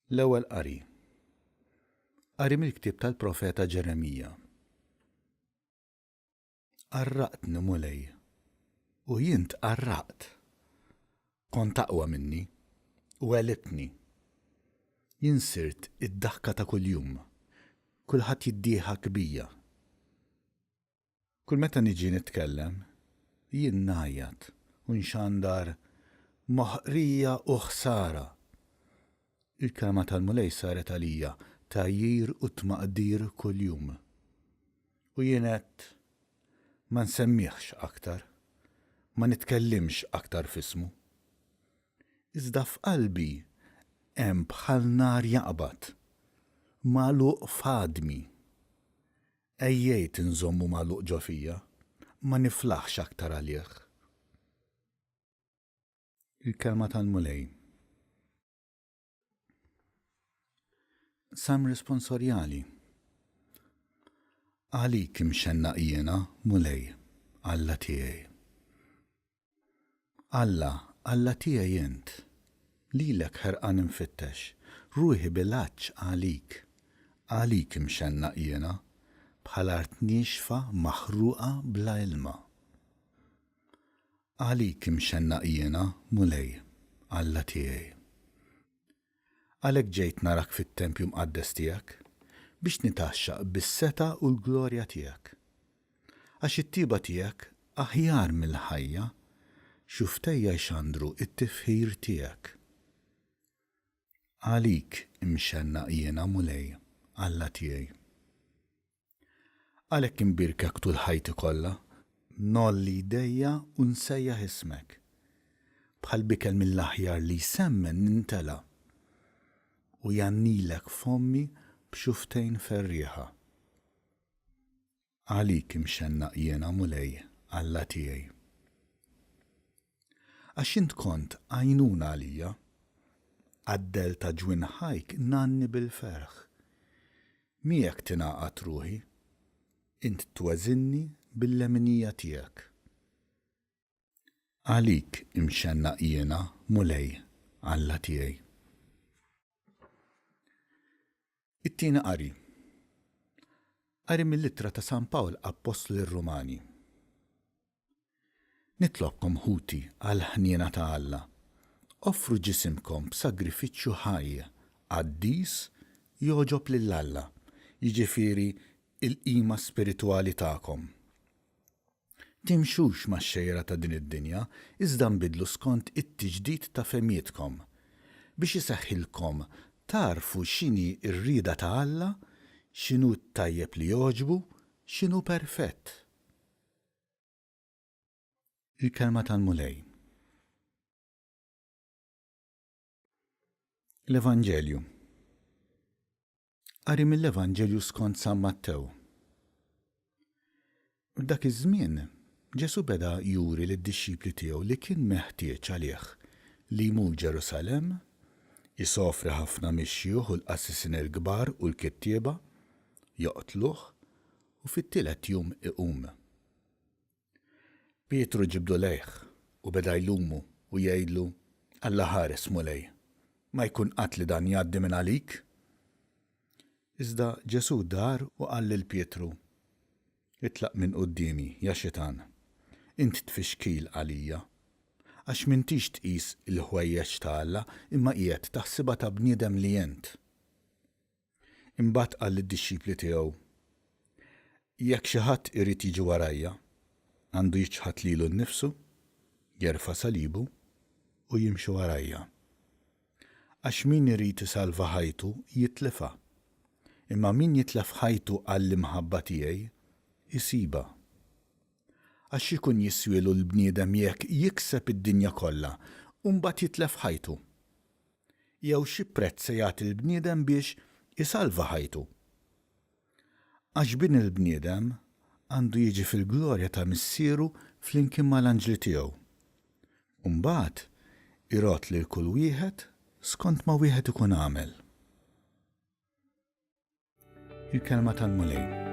L-Ewwel Qari. Qari mill-ktieb tal-profeta Ġeremija. Qarraqtni, Mulej, u jien tqarraqt. Kont aqwa minni, u għelibtni. Jien sirt id-daħka ta' kuljum, kulħadd jiddieħak bija. Kull meta niġi nitkellem, jien ngħajjat u nxandar moħqrija u ħsara. Il-kelma tal-Mulej saret għalija tgħajjir u tmaqdir kuljum. U jien għedt, Ma nsemmihx aktar, ma nitkellimx aktar f'ismu. Iżda f'qalbi hemm bħal nar jaqbad, magħluq f'għadmi. Għejjejt inżommu magħluq ġo fija, ma niflaħx aktar għalih. Il-Kelma tal-Mulej. Salm responsorjali. Għalik imxennaq jiena, Mulej, Alla tiegħi. Alla, Alla tiegħi int. Lilek ħerqan infittex, ruħi bil-għatx għalik. Għalik imxennaq jiena, bħal art niexfa maħruqa bla ilma. Għalik imxennaq jiena, Mulej, Alla tiegħi. Għalhekk ġejt narak fit-tempju mqaddes tiegħek, biex nitgħaxxaq bis-setgħa u l-glorja tiegħek. Għax it-tjieba tiegħek aħjar mill-ħajja, xufftejja jxandru t-tifħir tiegħek. Għalik imxennaq jiena, Mulej, Alla tiegħi. Għalhekk inbierkek tul ħajti kollha, ngħolli jdejja u nsejjaħ ismek. Bħal b'ikel mill-aħjar li jsemmen nintela', u jgħannilek fommi b'xufftejn ferrieħa. Għalik imxennaq jiena, Mulej, Alla tiegħi. Għax int kont għajnuna għalija. Għad-dell ta' ġwinħajk ngħanni bil-ferħ. Miegħek tingħaqad ruħi. Int tweżinni bil-leminija tiegħek. Għalik imxennaq jiena, Mulej, Alla tiegħi. It-tieni qari. Qari mill-ittra ta' San Pawl Appostlu lir-Rumani. Nitlobkom, ħuti, għall-ħniena ta' Alla, offru ġisimkom b'sagrifiċċju ħaj, qaddis, jogħġob lil Alla, jiġifieri l-qima spiritwali tagħkom. Timxux max-xejra ta' din id-dinja, iżda nbidlu skont it-tiġdid ta' fehmietkom, biex iseħħilkom tagħrfu x'inhi r-rieda ta' Alla, x'inhu t-tajjeb li jogħġbu, x'inhu perfett. Il-Kelma tal-Mulej. L-Evanġelju. Qari mill-Evanġelju skont San Mattew. F'dak iż-żmien, Ġesù beda juri lid-dixxipli tiegħu li kien meħtieġ għalih li jmur Ġerusalemm, isofri ħafna mix-xjuħ u l-qassisin il-kbar u l-kittieba, joqtluh, u fit-tielet jum iqum. Pietru ġibdu lejh u beda jlumu u jgħidlu, Alla ħares, Mulej, ma jkun qatt li dan jgħaddi minn għalik! Iżda Ġesù dar u qal lil Pietru, Itlaq minn quddiemi, ja xitan! Int tfixkil għalija, għax m'intix tqis il-ħwejjeġ ta' Alla imma qiegħed taħsibha ta' bniedem li int. Imbagħad qal lid-dixxipli tiegħu, Jekk xi ħadd irid jiġi warajja, għandu jiċħad lilu nnifsu, jerfa' salibu, u jimxi warajja. Għax min irid isalva ħajtu jitlifha, imma min jitlef ħajtu għall-imħabba tiegħi, isibha. Għax x'ikun jiswielu l-bniedem jekk jikseb id-dinja kollha u mbagħad jitlef ħajtu? Jew xi prezz se jagħti l-bniedem biex isalva ħajtu? Għax Bin il-bniedem għandu jiġi fil-glorja ta' Missieru flimkien ma' l-anġli tiegħu. U mbagħad irodd lil kull wieħed skont ma wieħed ikun għamel. Il-Kelma tal-Mulej.